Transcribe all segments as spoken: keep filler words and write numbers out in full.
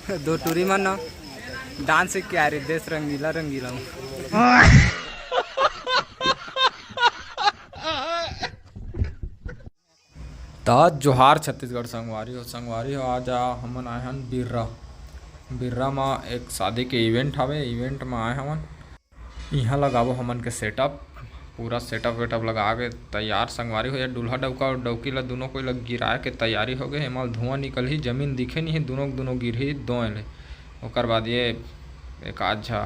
दो टूरी मन डांस सीख के आ रही, देश रंगीला रंगीला में। त जोहार छत्तीसगढ़ संगवारी हो, संगवारी हो, आज आ, हमन आए हन बिर्रा। बिर्रा म एक शादी के इवेंट हवे, इवेंट म आए हवन। इहाँ लगाबो हमन के सेटअप, पूरा सेटअप वेटअप लगा के तैयार संगवारी हो। ये दूल्हा डौका अउ डौकी ला दुनों कोई ला गिराए के तैयारी हो गए। एमा धुआं निकलही, जमीन दिखे नहीं हे, दुनों के दुनों गिरही दोय ले। ओकर बाद ये एक आध झा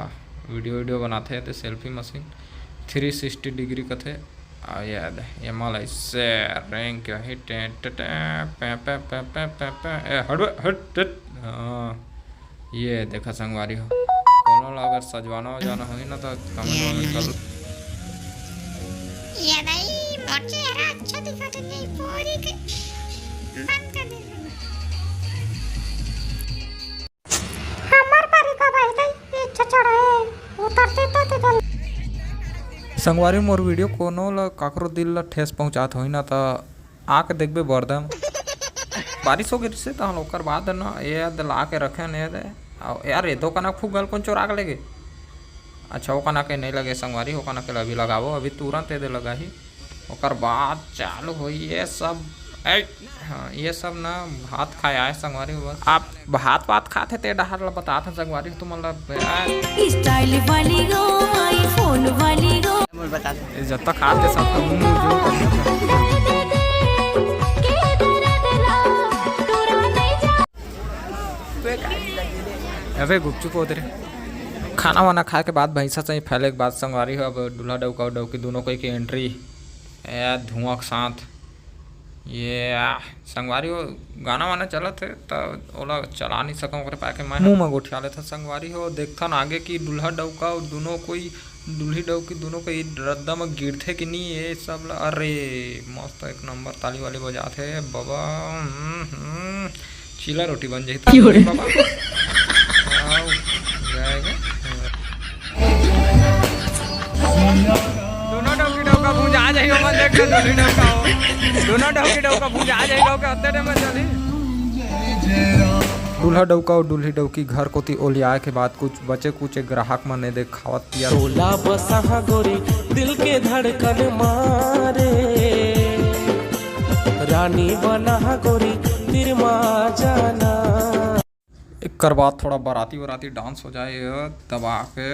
वीडियो वीडियो बनाथे ते selfie machine three sixty degree कथे। आ ये दे, ये माला इससे रैंक के ही टे, टे, टे, पे, पे, पे, पे, पे, पे, ए, हट बे, हट, हट। हाँ, ये देखा संगवारी हो, कोनो ला अगर सजवाना वजवाना होही ना तो कमेंट वमेंट कर। ये नहीं, मोर चेहरा अच्छा दिखत नहीं, पूरी के बंद कर दे। हमर पारी का भाई नहीं, ये छछड़ है, उतरते तो ते जल। संगवारी, मोर वीडियो कोनो ला, काकरो दिल ला ठेस पहुंचात होही ना, त आके देखबे बरदम। बारिश हो गिस हे, तहन ओकर बाद ना, ये दे ला के रखे ने दे। अउ यार, ये दो कना फूक गल, कोन चोरा के लेगे? अच्छा, वो कना के नहीं लगे संगवारी, वो कना के अभी लगाबो, अभी तुरंत ये दे लगाही। ओकर बाद चालू होई ये सब। ए, हाँ, ये सब ना भात खाए आए संगवारी हो, बस। आप भात वात खात हे ते डहार ला बतात हे संगवारी हो, तुमन ला, ए। स्टाइल वाली गो, आईफोन वाली गो। ये जब तक खाते सब तो मुंह जो करना। अबे गुपचुप होत रे। खाना वाना खाए के बाद भैंसा सही फैले के बाद संगवारी हो, अब दूल्हा डौका अउ डौकी दुनों कोई के एंट्री। ए, धुआं के साथ। ये, आ, संगवारी हो, गाना वाना चलत हे, त ओला चला नहीं सकंव, ओकरे पाके मैं मुंह म गोठिया लेथन संगवारी हो। देखथन आगे कि दूल्हा डौका अउ दुनों कोई, दूल्ही डौकी दुनों कोई रद्दा म गिरथे कि नहीं, ये सब ला। अरे, मस्त एक नंबर ताली वाली बजात हे, बाबा, हम्म, हम्म। चीला रोटी बन जाही त बाबा। आओ, जाएगा। दोनों डौकी डौका भूंजा जाही, ओमन देख के दूल्ही डौका हो। दोनों डौकी डौका भूंजा जाही, डौका हत्ते टाइम में चली। दूल्हा डौका अउ दूल्ही डौकी घर कोती ओलियाए के बाद कुछ बचे कुचे ग्राहक मन ए दे खावत पियत। टोला बसाहा गोरी, दिल के धड़कन मारे, रानी बनाहा गोरी, तेरे माँ जाना। एकर बाद थोड़ा बाराती वाराती डांस हो जाए, दबा के।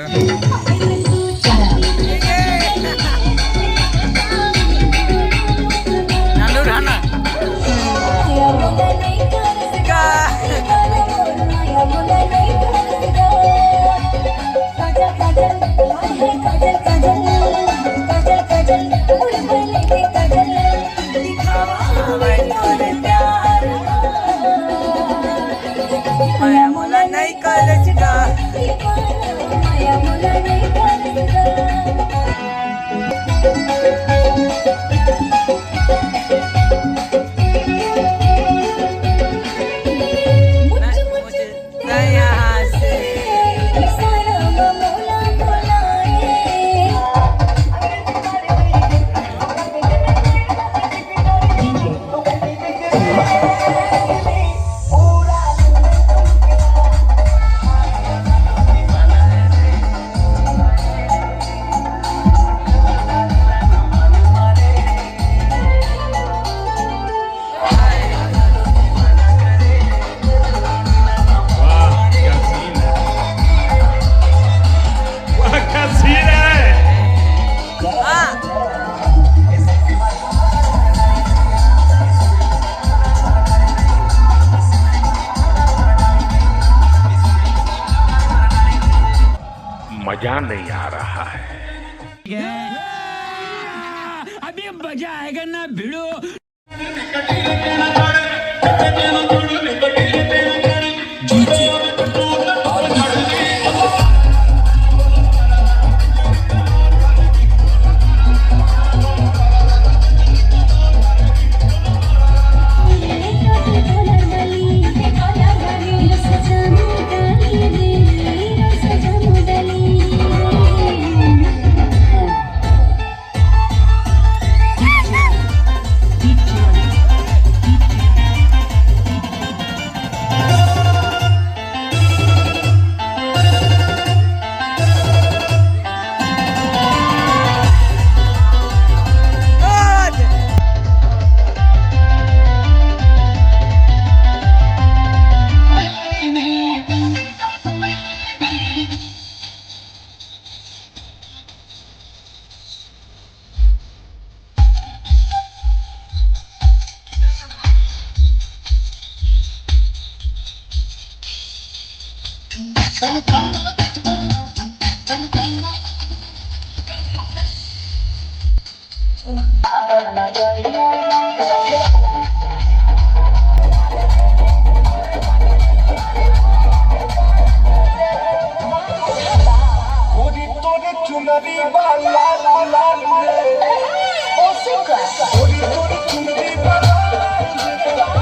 वाह, क्या सीन है। वाह, क्या सीन है। मजा नहीं आ रहा है। अभी मजा आएगा ना भिड़ो।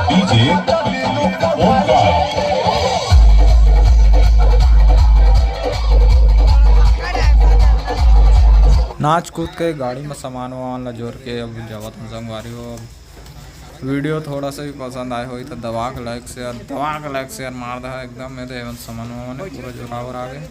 डीजे ओमकार। नाच कूद के गाड़ी में सामान वामान ला जोर के अब जावत हन संगवारी हो। अब वीडियो थोड़ा सा भी पसंद आए होई तो दबा के लाइक शेयर, दबा के लाइक शेयर मार दहा एकदम। मैं तो एवन सामान वामान पूरा जोरावर आ गए।